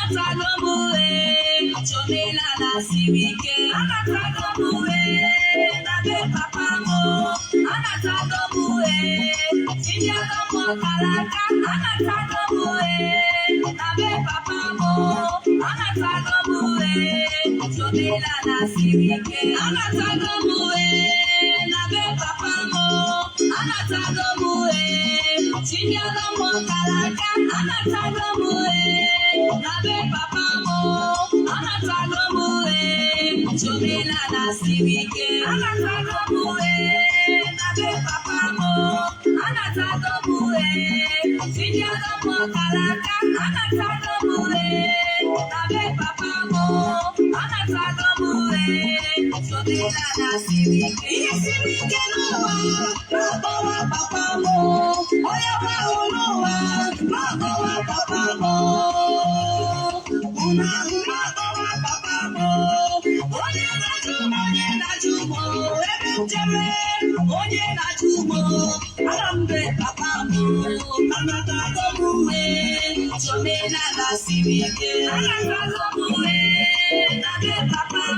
Anatago m uwe, omenala siri ike. Anatago m uwe na be papa m. Anatago m uwe, tinyego m ọkara aka. Anatago m uwe na be papa m. Anatago m uwe, omenala siri ike. Anatago m uwe na be papa m. Anatago m uwe, tinyego m ọkara aka. Anatago m uwe na be papa m. Anatago m uwe, omenala siri ike. Anatago m uwe na be papa m. Anatago m uwe, tinyego m ọkara aka. Anatago m uwe na be papa m. Anatago m uwe, omenala siri ike. Ihe siri ike n'ụwa na-akpọwa papa m. Onye ahụ n'ụwa na-akpọwa papa m. Unu ahụ na-akpọwa papa m. Onye na-ajụ m, onye na-ajụ m, ebe m jere, onye na-ajụ m, ana m be papa m. Anatago m uwe, omenala siri ike. Anatago m uwe na be papa m.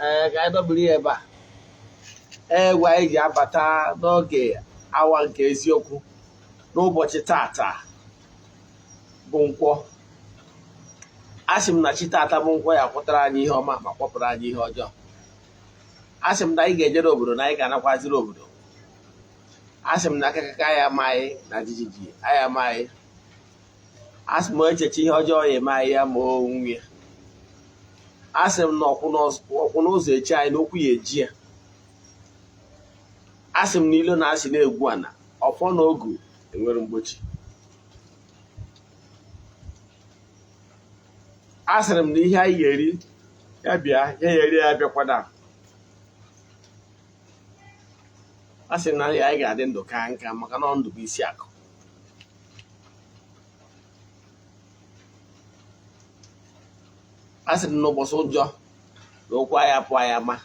Ee, ka anyị dọbiri ya ebe a. Egwu anyị ji abata n'oge awa nke eziokwu n'ụbọchị tata bụ Nkwọ. A sị m na chi tata bụ Nkwọ ya kwụtara anyị ihe ọma ma kwọpụrụ anyị ihe ọjọọ. A sị m na anyị ga-ejere obodo na anyị ga-anakwaziri obodo. A sị m na akakaka ya ama anyị na jijiji anyị ama anyị. A sị m echeche ihe ọjọọ ya eme anyị ya ma onwe ya. A sị m na ọkwụ n'ụzọ echi anyị na okwu ya eji ya. A sị m na ilo na asị na-egwu ana ọfọ na ogu enwere mgbochi. A sịrị m na ihe anyị ga-eri ya bịa ya ya eri ya bịakwada. A sị na anyị ga-adị ndụ ka nka maka na ndụ bụ isi akụ. A sị m n'ụbọchị ụjọ na okwu anyị apụ anyị ama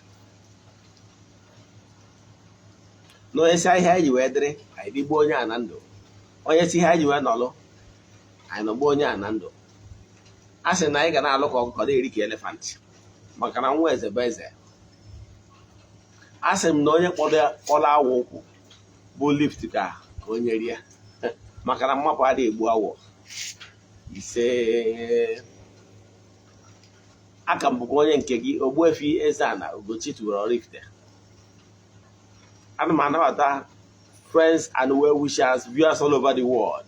na onye si ahịa anyị ji wee dịrị anyị dịgbuo onye a na ndụ, onye si ihe anyị ji wee nọlụ anyị nọgbuo onye a na ndụ. A sị na anyị ga na-alụ ka ọkụkọ na-eri ka elephant maka na nwa eze bụ eze. A sị m na onye kpọrọ awọ ụkwụ bụ lift ka onye rie maka na mmapụ adịghị egbu awọ. Ise, aka m bụkwa onye nke gị, Ogbuefi Eze-Ana Ugochi tubelu Oraifite. Ana m anabata friends and well wishers, viewers all over the world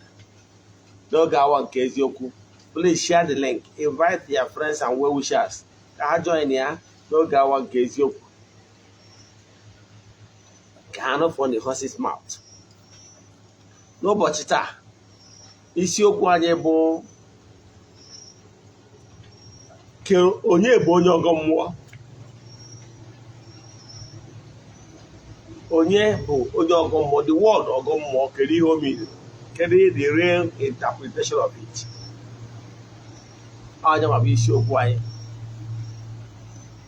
n'oge awa nke eziokwu. Please share the link, invite your friends and well wishers ka ha join ya n'oge awa nke eziokwu, ka ha nụ from the horse's mouth. N'ụbọchị taa, isiokwu anyị bụ onye bụ onye ọgọ mmụọ. Onye bụ onye ọgọ mmụọ? The word ọgọ mmụọ, kedu ihe o mean? Kedu the real interpretation of it? Onye ma bụ isiokwu anyị.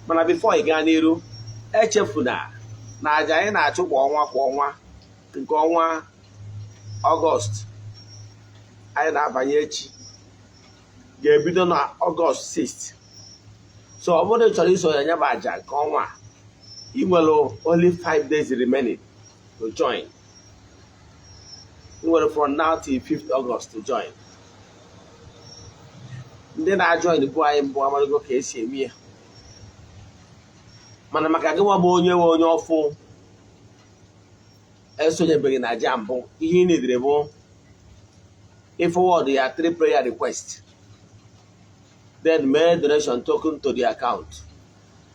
Mana before ị gaa n'iru, echefuna na aja anyị na-achụ kwa ọnwa kwa ọnwa nke ọnwa Ọgọst anyị na-abanye echi ga-ebido na Ọgọst 6. So ọ bụrụ na ị chọrọ isonye nya bụ aja nke ọnwa a, ị nwere only 5 days remaining to join. Ị nwere from now till 5th August to join. Ndị na-ajoin bụ anyị mbụ amarago ka esi eme ya, mana maka gị nwa bụ onye nwe onye ọfụ esonyebeghị na aja mbụ, ihe ị nidere bụ ịforward ya 3 prayer request, then mee donation token to the account.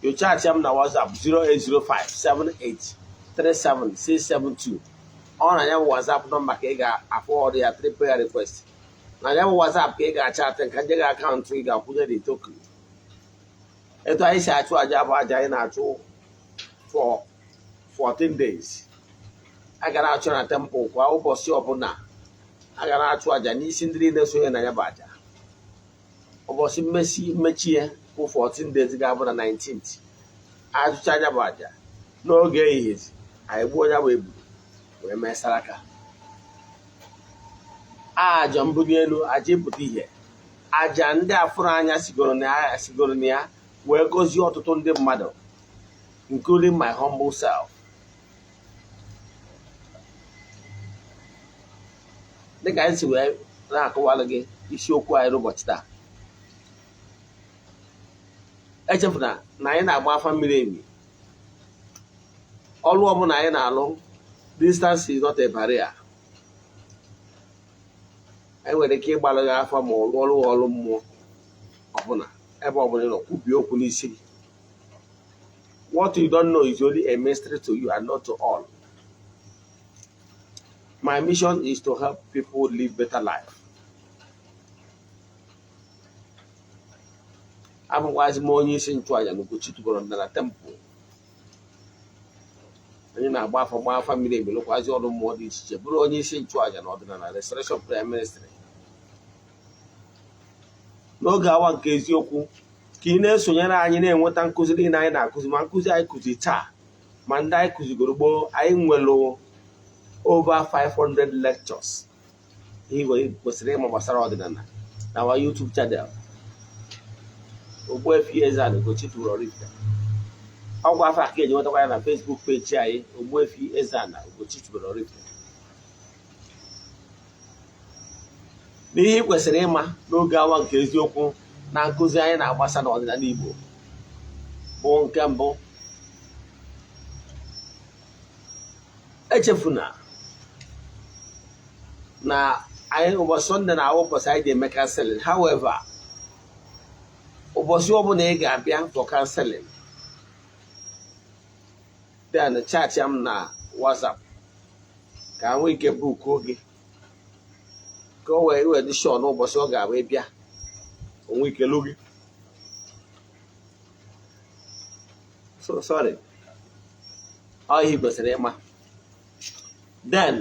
You chat m na WhatsApp 08057837672. Ọ na ya bụ WhatsApp nọmba ka ị ga-afọward ya 3 prayer request. Na ya bụ WhatsApp ka ị ga-achatị nka nje gị akaụntụ ị ga-akwụnye the token. Etu anyị si achụ aja bụ aja anyị na-achụ for 14 days. A ga na-achụ na temple kwa ụbọchị ọbụla. A ga na-achụ aja n'isi ndị niile sonye na ya bụ aja. Ụbọchị mmechi ya bụ 14 days ga-abụ na 19th. Achụcha anya bụ aja n'oge ehihie, anyị gbuo ya bụ ebu wee mee saraka. Aja mbuli elu, aja ịpụta ihe, Aja ndị afụrụ anya sigoro na ya wee gọzie ọtụtụ ndị mmadụ, including my humble self. Dịka anyị si wee na-akọwalụ gị isiokwu anyị n'ụbọchị taa, echefuna na anyị na-agba afa miri emi. Ọrụ ọbụla anyị na-alụ, distance is not a barrier. Anyị nwere ike ịgbalụ gị afa ma ọ rụọrụ ọrụ mmụọ ọbụla ebe ọbụla ị nọ, kwubie okwu n'isi gị. What you don't know is only a mystery to you and not to all. My mission is to help people live better life. Abụkwazi m onye isi nchụaja na Ugochi tubelu na temple. Anyị na-agba afọ, gba afa mmiri emi, lụkwazi ọrụ mmụọ dị iche iche, bụrụ onye isi nchụaja na ọdịnala Restoration Prayer Ministry. N'oge awa nke eziokwu, ka ị na-esonyere anyị na-enweta nkụzi niile anyị na-akụzi, ma nkụzi anyị kụzi taa ma ndị anyị kụzigoro gboo. Anyị nwere over 500 lectures ihe kwesịrị ịma gbasara ọdịnala na our YouTube channel, Ogbuefi Eze-Ana Ugochi tubelu Oraifite. Ọgwụ afọ aka eji nwetakwa ya na Facebook page anyị, Ogbuefi Eze-Ana Ugochi tubelu Oraifite. N'ihe ị kwesịrị ịma n'oge awa nke eziokwu na nkụzi anyị na-agbasa n'ọdịnala Igbo bụ nke mbụ, echefuna na anyị ụbọchị Sunday na-awụ ụbọchị anyị ji eme counseling. However, ụbọchị ọbụla ị ga-abịa for counseling, then chat m na WhatsApp ka nwee ike book gị, ka o wee wee dị sure n'ụbọchị ọ ga-abụ ịbịa onwe ike lụ gị. So sorry, ọ ihe ị kwesịrị ịma. Then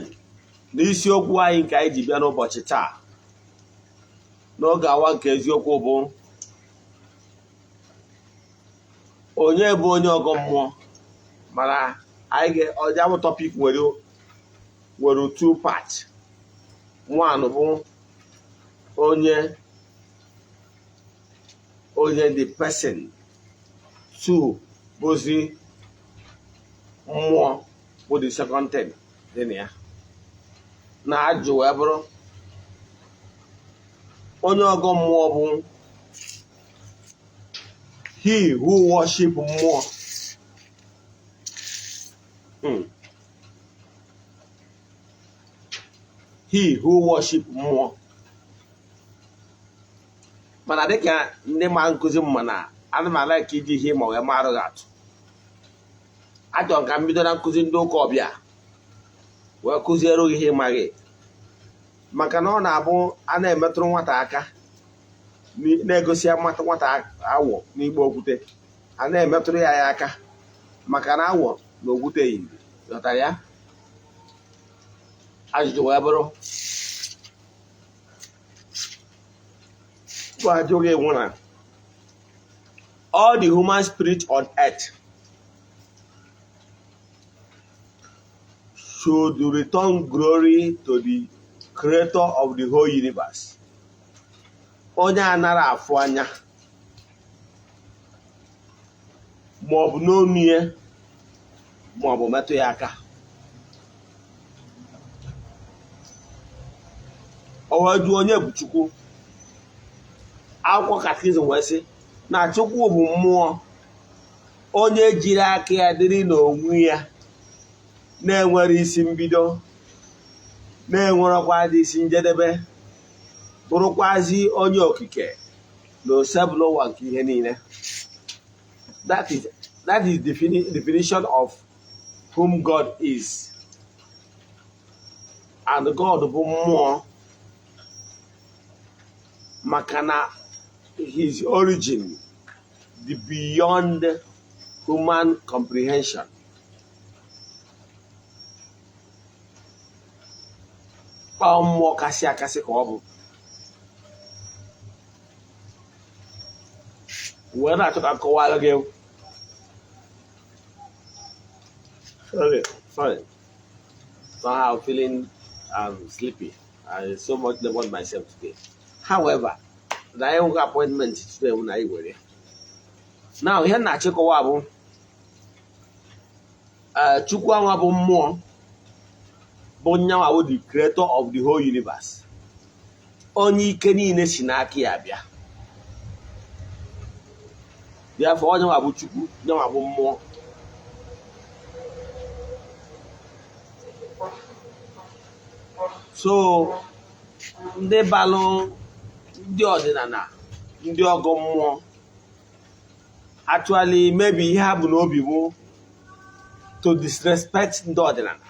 n'isiokwu anyị nke anyị ji bịa n'ụbọchị taa n'oge awa nke eziokwu bụ onye bụ onye ọgọ mmụọ. Mana anyị ga ọja bụ topic nwere two part. One bụ onye, the person. Two bụzi mmụọ, bụ the second thing dị na ya. Na ajụ wee bụrụ, onye ọgọ mmụọ bụ he who worship mmụọ. He who worship mmụọ. Mana dịka ndị ma nkụzi m, mana ana m ala ka iji ihe ma wee marụ gị atụ, achọrọ ka m bido na nkụzi ndị ụka ọbịa wee kụziere gị ihe ịmaghị, maka na ọ na-abụ a na-emetụrụ nwata aka na-egosi ya nwata awọ n'igbe okwute, a na-emetụrụ ya aka, maka na awọ na okwute yiri. Ghọtara ya? Ajụjụ wee bụrụ bụ ajụ gị nwụ na all the human spirit on earth should return glory to the creator of the whole universe, onye anara afụ anya ma ọ bụ n'onu ya ma ọ bụ metụ ya aka. O wee jụọ, onye bụ Chukwu? Akwụkwọ catechism wee sị na Chukwu bụ mmụọ, onye jiri aka ya dịrị n'onwe ya, na-enwere isi mbido, na-enwerekwa dị isi njedebe, bụrụkwazi onye okike na osebụla ụwa nke ihe niile. That is definition of whom God is. And God bụ mmụọ, maka na his origin dị beyond human comprehension. Ọ mmụọ kasị akasị ka ọ bụ. Wee na-achọ ka nkọwara gị. Sorry, sorry, somehow feeling sleepy. I so much labored myself today. However, Na anyị nwekwa appointment today bụ na anyị were. Now, ihe m na-achịkọwa bụ Chukwu anwa bụ mmụọ, bụ nyanwa bụ the creator of the whole universe, onye ike niile si n'aka ya bịa. Therefore, onye nwa bụ Chukwu, nyanwa bụ mmụọ. So ndị balụ ndị ọdịnala, ndị ọgọ mmụọ, actually maybe ihe ha bụ n'obi bụ to disrespect ndị ọdịnala,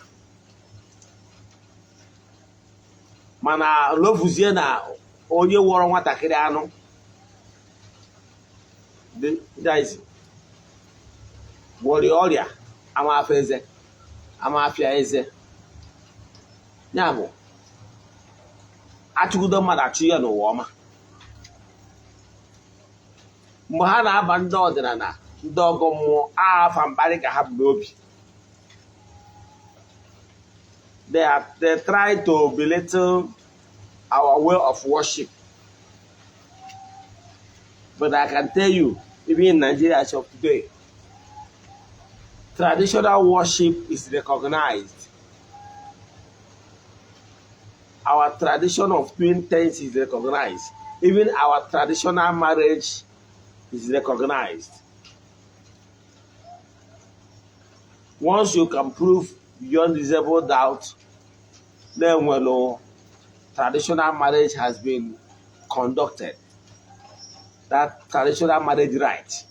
mana lofuzie na onye wọrọ nwatakịrị anụ gwọrọ ọrịa ama afọ eze, ama afịa eze. Ya bụ, achụgido mmadụ achụ ya n'ụwa ọma. Mgbe ha na-aba ndị ọdịnala, ndị ọgọ mmụọ afa mkparị ka ha bụ n'obi. They try to belittle our way of worship. But I can tell you, even in Nigeria as of today, traditional worship is recognized. Our tradition of doing things is recognized. Even our traditional marriage is recognized. Once you can prove beyond reasonable doubt, then when traditional marriage has been conducted, that traditional marriage rite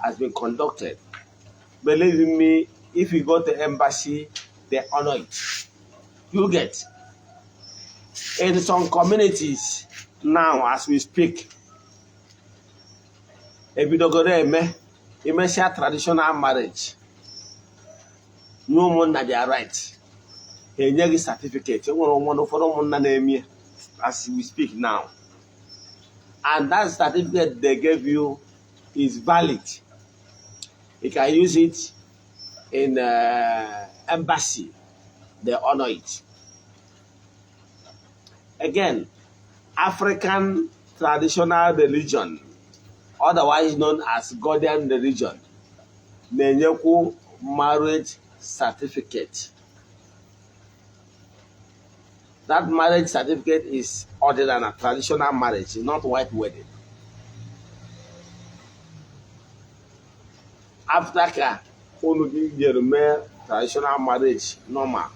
has been conducted, believe in me, if you go to embassy, they honor it. You get. In some communities now, as we speak, ebidogoro eme imesịa traditional marriage nye ụmụnna their right, ha enye gị certificate. Enwere ụmụ ụfọdụ ụmụnna na-eme as we speak now, and that certificate they gave you is valid. You can use it in embassy, they honor it. Again, African traditional religion, otherwise known as Godian religion, na-enyekwu marriage certificate. That marriage certificate is ordinary traditional marriage, not white wedding. After ka unu gị jere mee traditional marriage normal,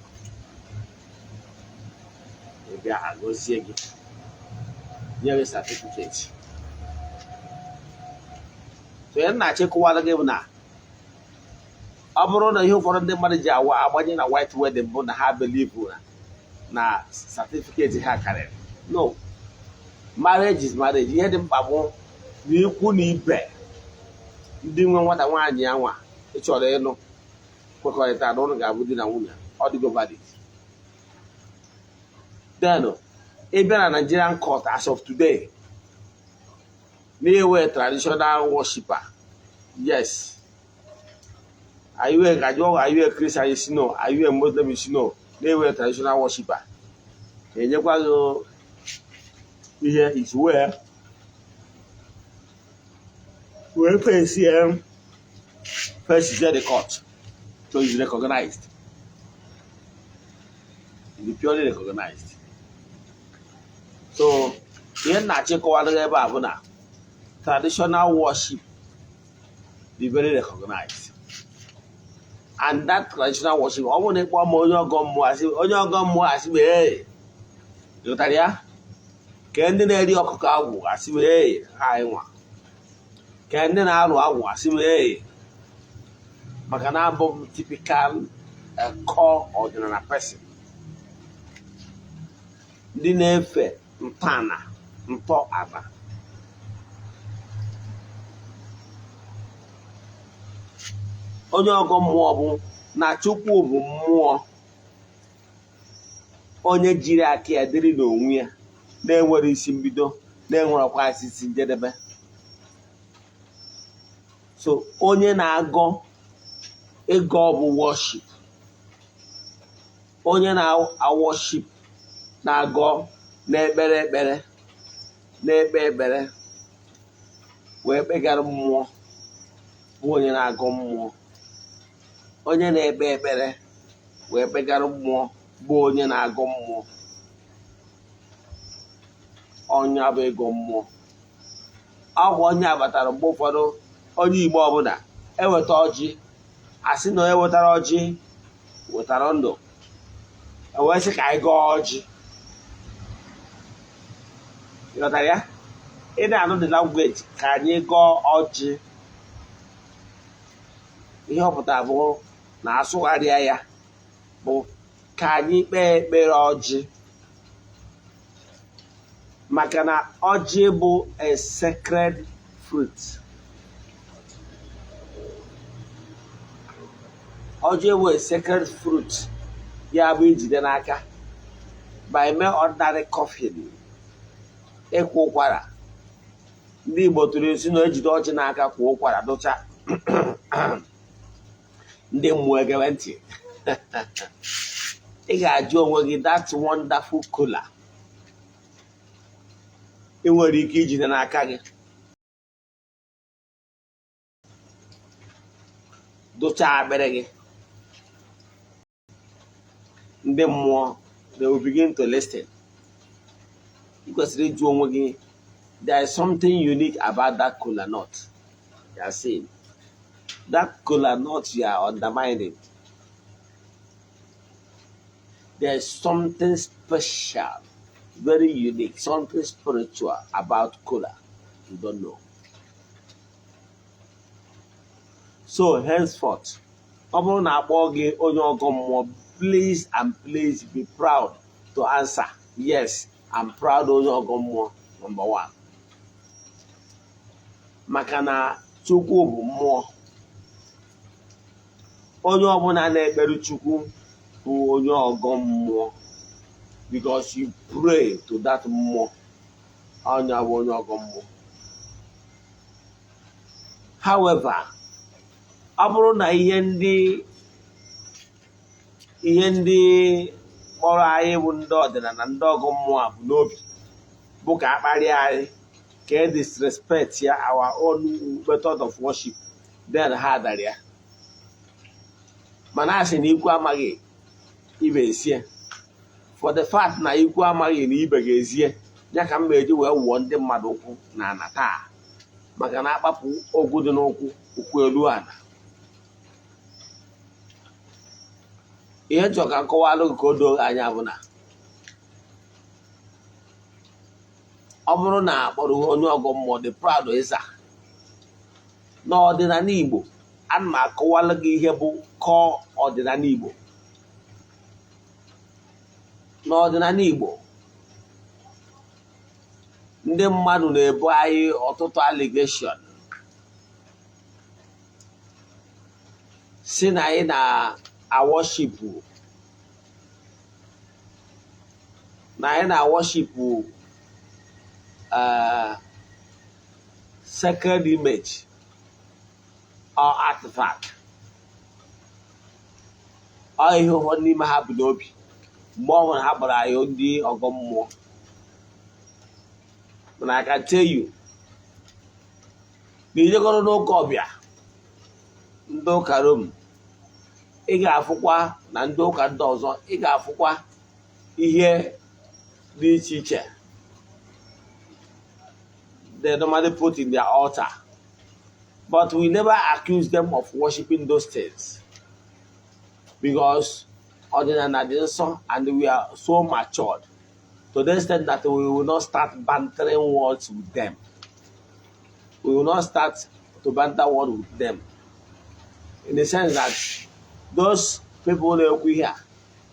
ị bịa agọzie gị, nye gị certificate. So ihe m na-achịkọwara gị bụ na ọ bụrụ na ihe ụfọdụ ndị mmadụ ji awa agbanye na white wedding bụ na ha believe na certificate ha karịrị. No, marriage is marriage. Ihe dị mkpa bụ na ikwu na ibe ndị nwe nwata nwaanyị anwa ị chọrọ ịnụ kwekọrịta na ụnụ ga-abụ di na nwunye, ọ dịgo valid. Then ị bịa na Nigerian court as of today, na-ewe traditional worshiper, yes. Are you a, are you a Christian? You say no. Are you a Muslim? You say no. Na-ewe traditional worshiper, enyekwa gị ihe is well wee face ya, face the court. So it's recognized. It's purely recognized. So ihe m na-achịkọwara gị ebe a bụ na traditional worship dị very recognized, and that traditional worship, ọ bụrụ na ịkpọ m onye ọgọ mmụọ, asị onye ọgọ mmụọ, asị m ee, ghọtara ya ka ndị na-eri ọkụkọ agwụ, asị m ee, ha anyị nwa ka ndị na-arụ agwụ, asị m ee, maka na abụ m typical core ọdịnala person, ndị na-efe ntọala ntọ ala. Onye ọgọ mmụọ bụ na Chukwu bụ mmụọ, onye jiri aka ya dịrị n'onwe ya, na-enwere isi mbido, na-enwerekwa isi njedebe. So onye na-agọ ịgọ bụ worship, onye na-worship na-agọ na-ekpere ekpere Na-ekpe ekpere wee kpegara mmụọ bụ onye na-agọ mmụọ. Onye na-ekpe ekpere wee kpegara mmụọ bụ onye na-agọ mmụọ. Ọnya bụ ịgọ mmụọ. Ọgwụ onye a batara mgbe ụfọdụ, onye Igbo ọbụla eweta ọjị, asị na onye wetara ọjị wetara ndụ, ewee sị ka anyị gọọ ọjị. Ịghọtara ya? Ị na-anụ the language, ka anyị gọọ ọjị. Ihe ọ pụtara bụ na asụgharịa ya bụ ka anyị kpee ekpere ọjị, maka na ọjị bụ a sacred fruit. Ọjị bụ a sacred fruit. Ya bụ ijide n'aka by mere ordinary coughing, ịkwụ ụkwara. Ndị Igbo tụrụ esi na ejide ọjị n'aka kwụọ ụkwara dụcha, ndị mmụọ egewe ntị. Ị ga-ajụ onwe gị, that wonderful kola ị nwere ike ijide n'aka gị dụcha akpịrị gị, ndị mmụọ, they will begin to listen. Ị kwesịrị ịjụ onwe gị, there is something unique about that kola nut you are seeing, that kola nut you are undermining. There is something special, very unique, something spiritual about kola you don't know. So henceforth, ọ bụrụ na akpọọ gị onye ọgọ mmụọ, please and please be proud to answer, "Yes, I'm proud onye ọgọ mmụọ." Number one, maka na Chukwu bụ mmụọ. Onye ọbụla na-ekpere Chukwu bụ onye ọgọ mmụọ, because you pray to that mmụọ. Onye bụ onye ọgọ mmụọ. However, ọ bụrụ na ihe ndị kpọrọ anyị bụ ndị ọdịnala, ndị ọgọ mmụọ a bụ n'obi bụ ka akparịa anyị, ka e disrespect ya our own method of worship, then ha dara ya. Mana a sị na ikwu amaghị ibe esie. For the fact na ikwu amaghị na ibe ga-ezie ya, ka m eji wee wụọ ndị mmadụ ụkwụ na ana taa, maka na akpapụ ogwu dị n'ụkwụ, ụkwụ elu ala. Ihe nchọ ka nkọwalụ gị ka o doo anya bụ na ọ bụrụ na akpọrọ onye ọgọ mmụọ, dị proud ịza n'ọdịnala Igbo. Ana m akọwalụ gị ihe bụ kọọ ọdịnala Igbo. N'ọdịnala Igbo, ndị mmadụ na-ebu anyị ọtụtụ allegation si na anyị na-aworship, na anyị na-aworship sacred image or artifact. Ọ ihe ụfọdụ n'ime ha bụ n'obi mgbe ọ bụla ha kpọrọ anyị ndị ọgọ mmụọ. Mana I can tell you na ijekọrọ n'ụka ọbịa, ndị ụka Rom, ị ga-afụkwa na ndị ụka ndị ọzọ, ị ga-afụkwa ihe dị iche iche they normally put in their altar, but we never accuse them of worshiping those things, because ọdịnala dị nsọ and we are so matured to the extent that we will not start bantering words with them. We will not start to banter words with them, in the sense that those people na-ekwu ihe a,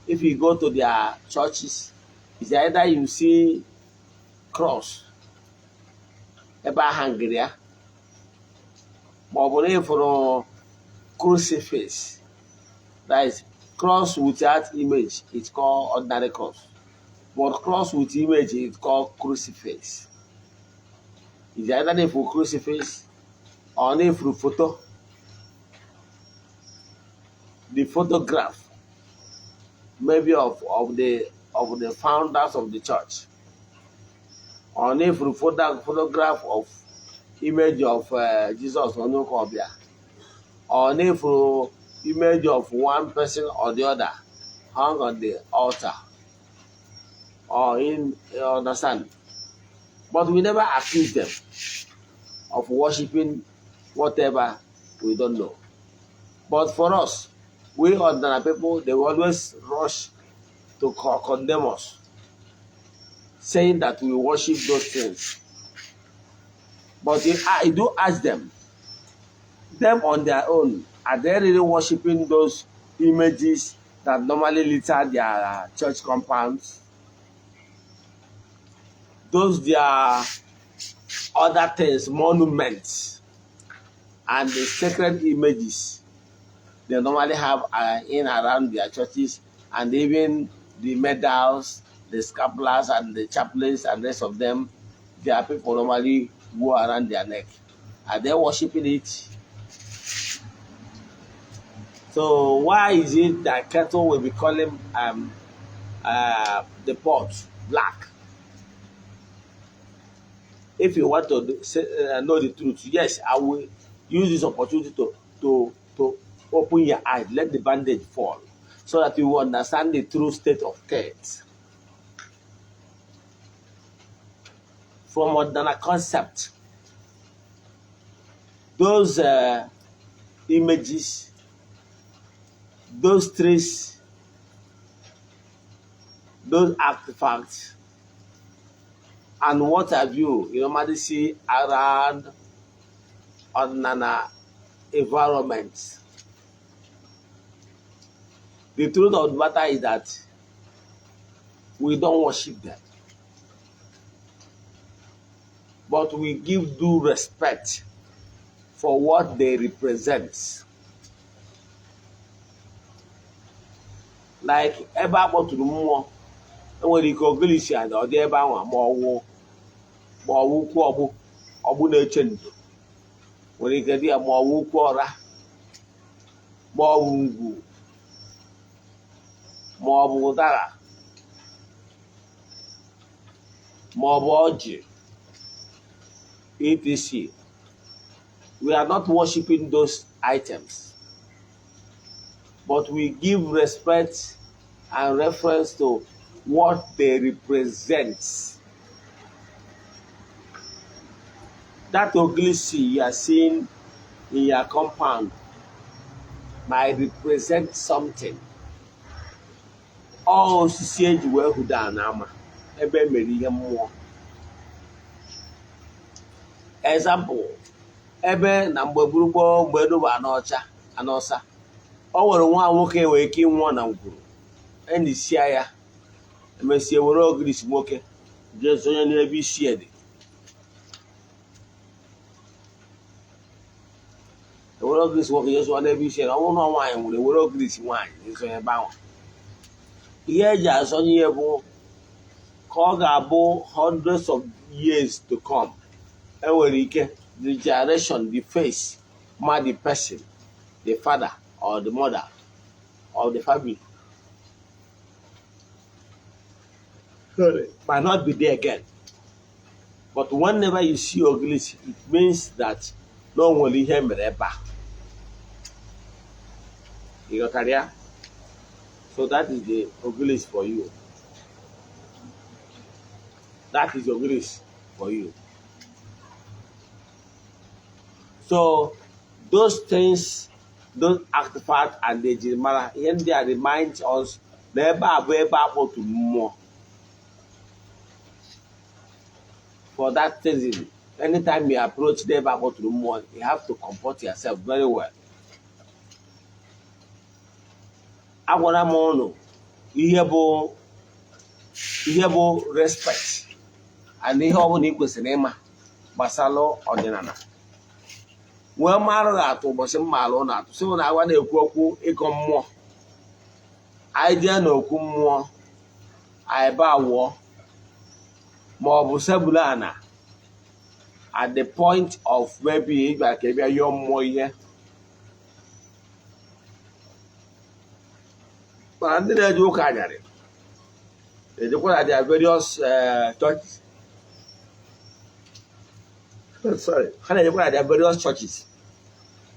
if you go to their churches, it's either you see cross ebe a hangiri ya, ma ọ bụ na ịfụrụ crucifix, that is cross without image is called ordinary cross, but cross with image is called crucifix. It's either na ịfụrụ crucifix or na ịfụrụ photo, the photograph maybe of the founders of the church. Ọ na-efuru photograph of image of Jesus onye ụka ọbịa. Ọ na-efuru image of one person or the other hung on the altar or in, you understand? But we never accuse them of worshiping whatever we don't know. But for us, we ordinary people, they will always rush to condemn us, saying that we worship those things. But if I do ask them, them on their own, are they really worshiping those images that normally litter their church compounds? Those their other things, monuments, and the sacred images they normally have in around their churches, and even the medals, the scapulars, and the chaplains, and rest of them, their people normally wear around their neck. Are they worshiping it? So why is it that kettle will be calling the pot black? If you want to know the truth, yes, I will use this opportunity to open your eyes, let the bandage fall, so that you will understand the true state of things. From Odinana concept, those images, those trees, those artifacts, and what have you, you normally see around Odinana environments. The truth of the matter is that we don't worship them, but we give due respect for what they represent. Like ebe a kpọtụrụ mmụọ, enwere ike ogilisi ada ọ dị ebe ahụ ma ọwụ ukwu ọgbụ ọgbụ na-eche ndo nwere ike dị ya, ma ọwụ ukwu ọra, ma ọwụ ngwu, ma ọ bụ ụdara, ma ọ bụ ọjị, etc. We are not worshiping those items, but we give respect and reference to what they represent. That ogilisi you are seeing in your compound might represent something. Ọ osisi eji wee huda n'ama ebe e mere ihe mmụọ. Example, ebe na mgbe gburugburu mgbe enuba anọcha anọsa, o nwere nwa nwoke nwere ike ịnwụọ na ngwuru, enisia ya, emesie were ogirisi nwoke jee sonye n'ebe isi ede, ewere ogirisi nwoke jee sonye n'ebe isi ede. Ọ bụrụ na nwaanyị nwere, were ogirisi nwaanyị jee sonye ebe ahụ. Ihe eji asọnye ihe bụ ka ọ ga-abụ hundreds of years to come, enwere ike the generation, the face, ma the person, the father or the mother of the family might not be there again. But whenever you see ogilisi, it means that no nwere ihe mere ebe a. Ị ghọtara ya? So that is the ogilisi for you. That is ogilisi for you. So those things, those artifacts and the ejimara, ihe ndị a remind us na ebe a bụ ebe a kpọtụrụ mmụọ. For that reason, anytime you approach the ebe a kpọtụrụ mmụọ, you have to comport yourself very well. Agwara m ụnụ ihe bụ respect and ihe ọbụla ị kwesịrị ịma gbasara ọdịnala. Wee marụ atụ ụbọchị mma alụ na atụ sị na agwa na-ekwu okwu ịgọ mmụọ, anyị jee n'okwu mmụọ, anyị ba wụọ ma ọ bụ sebụl ana at the point of maybe ịbịa ka ị bịa yọọ mmụọ ihe. Mana ndị na-eje ụka anyarị ejekwa na their various churches Sorry, ha na-ejekwa na their various churches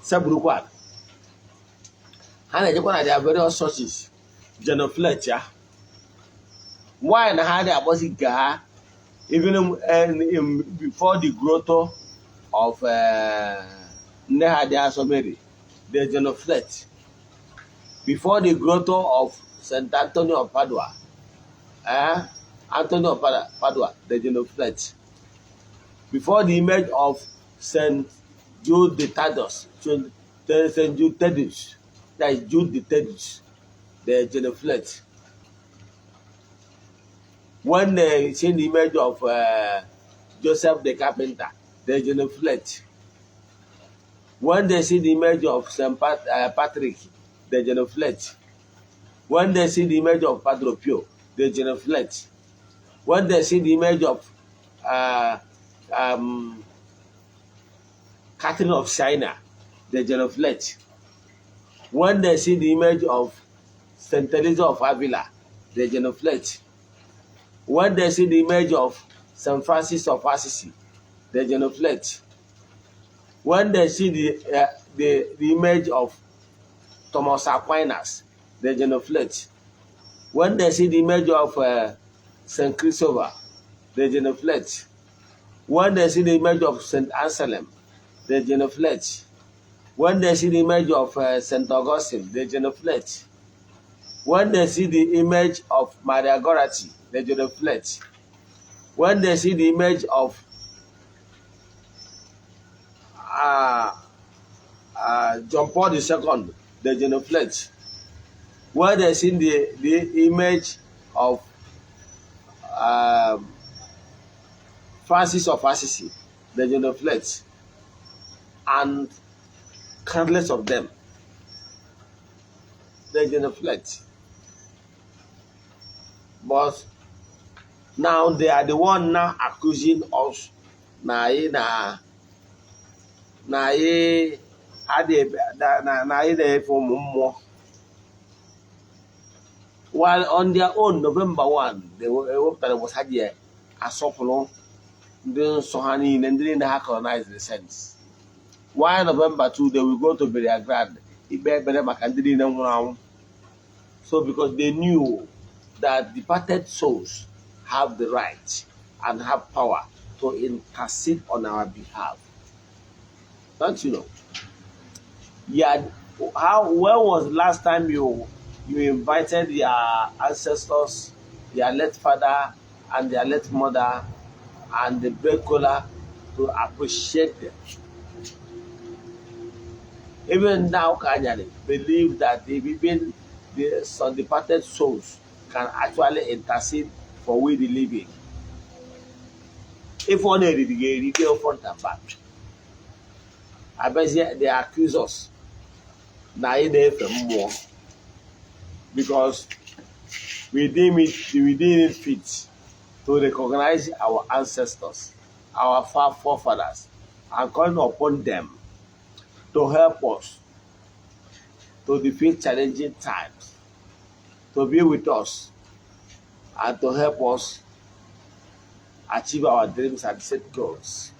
seburukwa ala. Ha na-ejekwa na their various churches genuflect ya. Why na ha dị akpọzi nke ha even before the grotto of nne ha dị asọ Mary, they genuflect before the grotto of St. Anthony of Padua, eh? Anthony of Padua, they genuflect before the image of St. Jude the Thaddeus, St. Jude Thaddeus, that is Jude the Thaddeus, they genuflect. When they see the image of Joseph the carpenter, they genuflect. When they see the image of St. Patrick, they genuflect. When they see the image of Padre Pio, they genuflect. When they see the image of Catherine of Siena, they genuflect. When they see the image of St. Teresa of Avila, they genuflect. When they see the image of St. Francis of Assisi, they genuflect. When they see the image of Thomas Aquinas, they genuflect. When they see the image of St. Christopher, they genuflect. When they see the image of St. Anselm, they genuflect. When they see the image of St. Augustine, they genuflect. When they see the image of Maria Goretti, they genuflect. When they see the image of John Paul II, they genuflect. When they see the image of Francis of Assisi, they genuflect. And countless of them, they genuflect. But now they are the one now accusing us na anyị adịghị na anyị na-efe ụmụ mmụọ, while on their own November 1 they ewepụtara ụbọchị ha ji asọpụrụ ndị nsọ ha niile, ndị niile ha colonize the saints, while November 2 they will go to burial ground ikpe ekpere maka ndị niile nwụrụ anwụ. So because they knew that departed souls have the right and have power to intercede on our behalf. Don't you know? Yeah. How when was the last time you invited your ancestors, your late father and their late mother, and the break kola to appreciate them? Even now, Kanyari believe that if even the some departed souls can actually intercede for we the living. If one eriri ga-erite front and back. Abezie they accuse us na anyị na-efe mmụọ because we deem it fit to recognize our ancestors, our far forefathers, and calling upon them to help us to defeat challenging times, to be with us, and to help us achieve our dreams and set goals.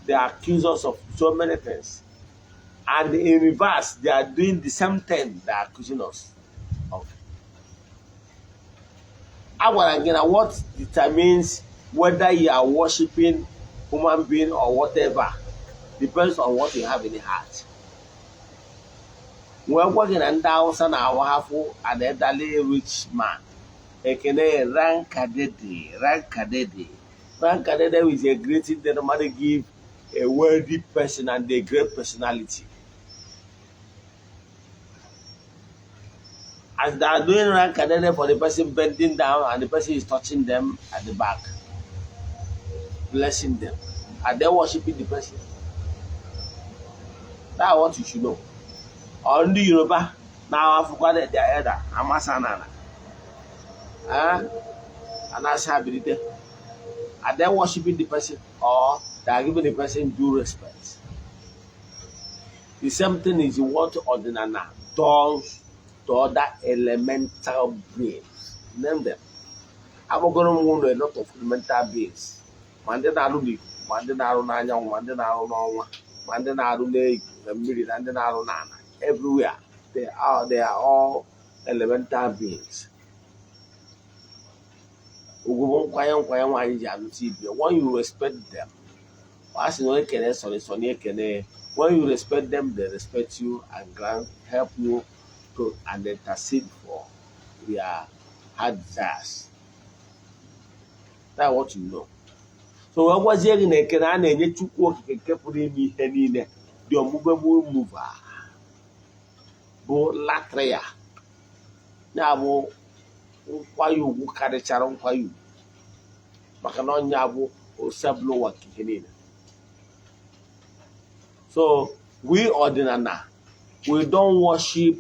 They accuse us of so many things. And in reverse, they are doing the same thing they are accusing us of. A gwara gị na what determines whether you are worshiping human being or whatever depends on what you have in the heart. Wee gwa gị na ndị Hausa na-awa hafụ an elderly rich man ekene rankadede rankadede rankadede is a greeting they normally give a wealthy person and a great personality. As they are doing rankadede for the person bending down and the person is touching them at the back, blessing them, are they worshiping the person? That's what you should know. Or ndị Yoruba na-afụkwa their elder amasa n'ala and ask bilite. Are they worshiping the person or they are giving the person due respect? The same thing is what Odinana does to other elemental beings. Name them. Agbagoro m ụlọ a lot of elemental beings, ma ndị na-alụ n'ikuku. Ma ndị na-arụ n'anyanwụ, ma ndị na-arụ n'ọnwa, ma ndị na-arụ n'egwu na mmiri, na ndị na-arụ n'ala, everywhere they are all elemental beings. Ugwu bụ nkwanye nwaanyị ji anụta ibe. When you respect them, a sị na onye kene sọrọ sọ na ekene. When you respect them, they respect you and grant help you to and intercede for their heart desires. That's what you know. So wee gwazie gị na ekene a na-enye Chukwu Okike nke pụrụ ime ihe niile, the unmovable mover, bụ latria, ya bụ nkwanye ugwu karịchara nkwanye ugwu, maka na ọnya bụ Osebụlụwa nke ihe niile. So we ọdịnala, we don't worship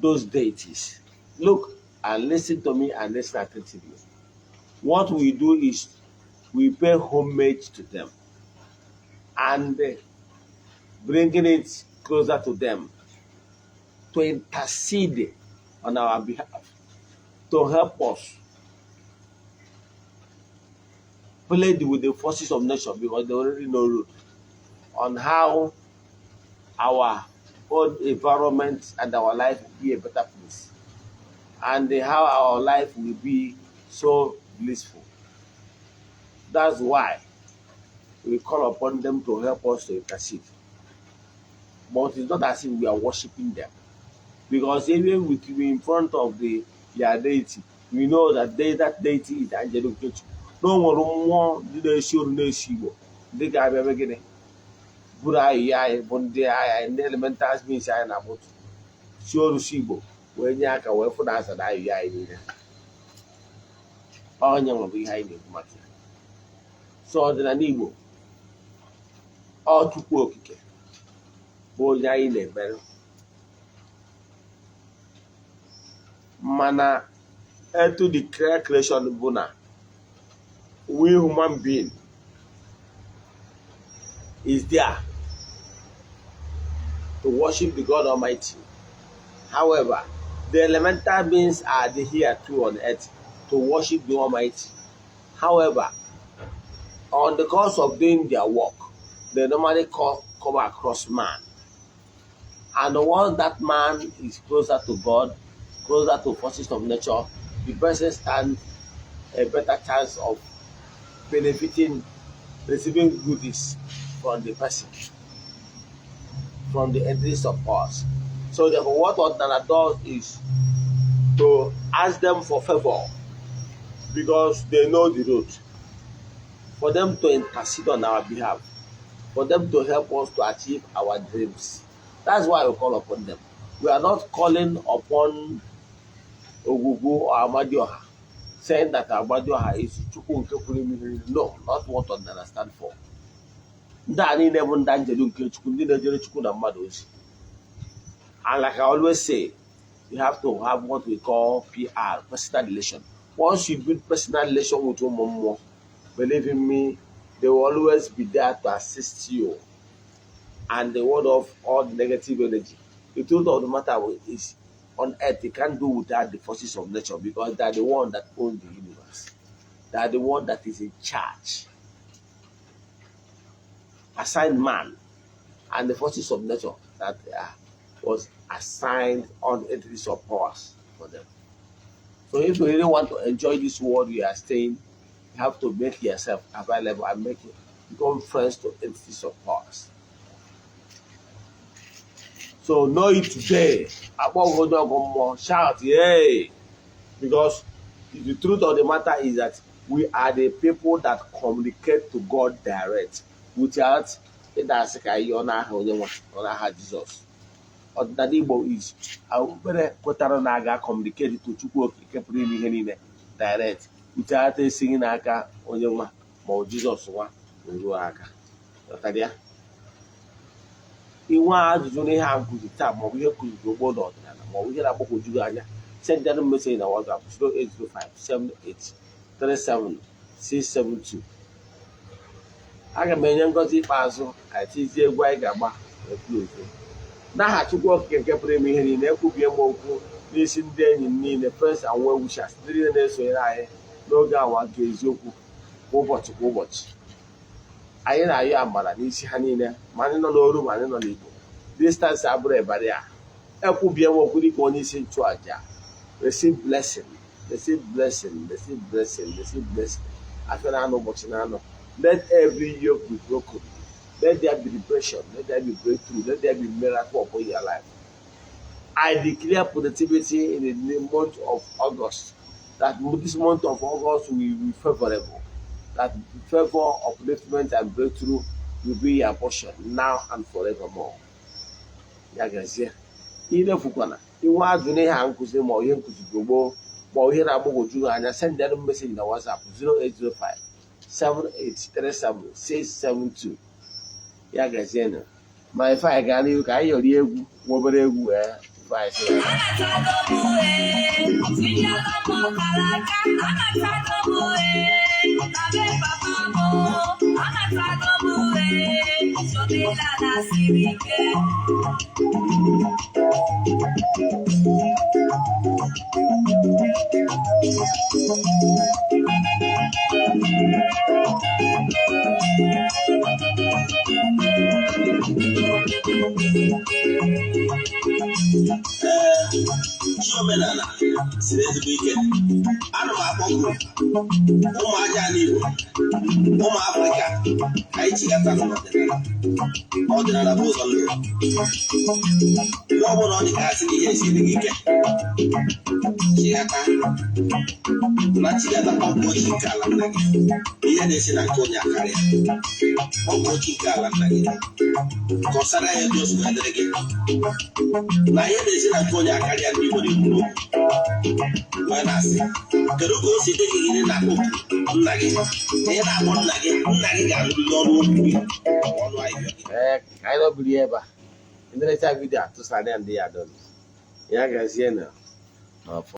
those deities. Look and listen to me and listen attentively. What we do is we pay homage to them and bringing it closer to them to intercede on our behalf, to help us play with the forces of nature, because they already know road on how our own environment and our life will be a better place and how our life will be so blissful. That's why we call upon them to help us to intercede. But it's not as if we are worshiping them. Because even with you in front of the their deity, we know that that deity is Angelo Nkechu. Na o nwere mmụọ ndị na-esi oru na-esi Igbo, ndị ga-abịa ebe gịnị buru ahịhịa anyị bụ ndị agha anyị, ndị elemental beings anyị na-akpọtụ si oru si Igbo wee nye aka wee fụ na aza na ahịhịa anyị niile. Onye nwere ihe anyị na-ekwu maka ya. So ọdịnala Igbo, ọ Chukwu Okike bụ onye anyị na-ekpere, mana etu the creation bụ na we human being is there to worship the God Almighty. However, the elemental beings are here too on earth to worship the Almighty. However, on the course of doing their work, they normally come across man. And once that man is closer to God, closer to forces of nature, the person stands a better chance of benefiting, receiving goodies from the person, from the entities of us. So therefore, what Ọdịnala does is to ask them for favor, because they know the road, for them to intercede on our behalf, for them to help us to achieve our dreams. That's why we call upon them. We are not calling upon Ogwugwu or Amadioha, saying that Amadioha is Chukwu nke pụrụ ime ihe niile. No, not what Ọdịnala stand for. Ndị a niile bụ ndị njelu nke Chukwu, ndị na-ejere Chukwu na mmadụ ozi. And like I always say, you have to have what we call PR, personal relation. Once you build personal relation with ụmụ mmụọ, believe in me, they will always be there to assist you and the ward off all the negative energy. The truth of the matter is, on earth, you can't do without the forces of nature, because they are the one that own the universe. They are the one that is in charge. Assigned man and the forces of nature that was assigned on entities of powers for them. So if you really want to enjoy this world you are staying, you have to make yourself available and make it become friends to entities of powers. So know it today. Akpọgo shout, yay! Because the truth of the matter is that we are the people that communicate to God direct without ịda asị ka ihe ọ n'aha onye nwa ọ n'aha Jizọs. Ọdịnala Igbo is okpukpere kwetara na aga communicate to Chukwu Okike pụrụ ime ihe niile direct without esighị n'aka onye nwa ma ọ Jizọs nwa ruo aka. Ghọtara ya? Inwe ajụjụ n'ihe a nkụzi taa, maọbụ ihe kụziri ogbo n'ọdịnala, maọbụ ihe na-agbagwoju gị anya, send them message na WhatsApp 08057837672. Aga m enye ngọzi ikpeazụ, anyị tizie egwu anyị ga-agba wee close. N'aha Chukwu Okike nke pụrụ ime ihe niile, ekwubie m okwu n'isi ndị enyi m niile, friends and well wishers, ndị niile na-esonyere anyị n'oge awa nke eziokwu kwa ụbọchị kwa ụbọchị. Anyị na-ayọ amara n'isi ha niile, ma ndị nọ n'oru ma ndị nọ n'Igbo. Distance abụrụ barrier. Ekwubie m okwu dịka onye isi nchụaja: receive blessing, receive blessing, receive blessing, receive blessing. Afọ na-anọ, ụbọchị na-anọ, let every yoke be broken. Let there be liberation, let there be breakthrough, let there be miracle upon your life. I declare positivity in the month of August, that this month of August will be favorable, that favor, upliftment, and breakthrough will be your portion now and forevermore. Ya gazie. Ilefukwana inwe ajụ n'ihe a nkụzi ma ọ ihe nkụzi gboo ma ọ ihe na-agbagwoju gị anya, send them message na WhatsApp 0805 7837 672. Ya gazie. Ma ife anyị gaa n'ihu ka anyị yọrọ egwu nwa obere egwu wee ife anyị sị ya. Anatago m ee, tinyeego m ọkara aka, anatago m ee, na be papa m, anatago m ee, omenala siri ike. Ee, chi omenala siri ezigbo ike. Ana m akpọku ụmụ aja ala Igbo, ụmụ Afrịka, ka anyị chigata n'ọdịnala. Ọdịnala bụ ụzọ ndụ. Mgbe ọbụla ọ dị ka asị na ihe esiri gị ike, chigata na chigata, kpọkpọ chi nke ala nna gị. Ihe na-esi na nke onye akarịa, kpọkpọ chi nke ala nna gị, kọsara ya etu o si wee dịrị gị na ihe na-esi na nke onye akarịa. Ndị Igbo na-ekwu okwu wee na-asị, kedu ka o si dị gị? Gịnị na-akpọ nna gị? Ị na-akpọ nna gị, nna gị ga-anụrịrị ọnụ okwu gị, ọnụ ahịhịa gị. Ee, ka anyị nọbiri ebe a. Ndị na-echa video atụsara ya ndị ya dọrọ ya. Gazie na n'ọfọ.